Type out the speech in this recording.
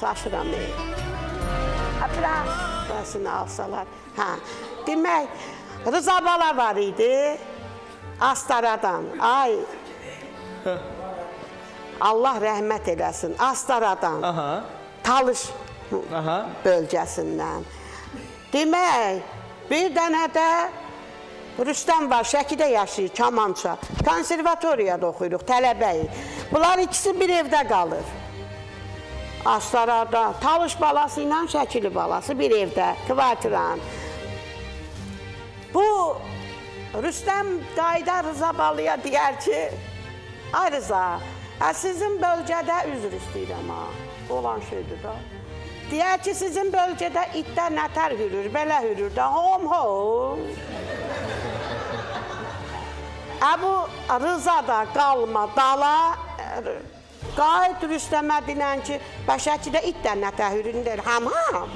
Şaşıram. Ha, bura alsalar. Hə. Demək, Rıza bala var idi. Astaradan. Ay. Allah rəhmət eləsin. Astaradan. Aha. Talış Aha. bölgəsindən. Demək, bir dənə də Rüstəm var, Şəkidə yaşayır, Kamança. Konservatoriyada oxuyuruq, tələbəyik. Bunlar ikisi bir evdə qalır. Astarada, Talış balası ilə Şəkili balası bir evdə, kvartiran. Bu Rüstəm qayıdar Rıza balıya deyər ki, ay Rıza, sizin bölgədə üzr istəyirəm ha, olan şeydir da. Deyər ki, sizin bölgədə itlər nətər hürür, belə hürür də, hom hom. Bu Rıza da qalma dala, qayıt Rüstəmə dinən ki, Bəşəkidə it də nətər hürür, deyir, həm həm.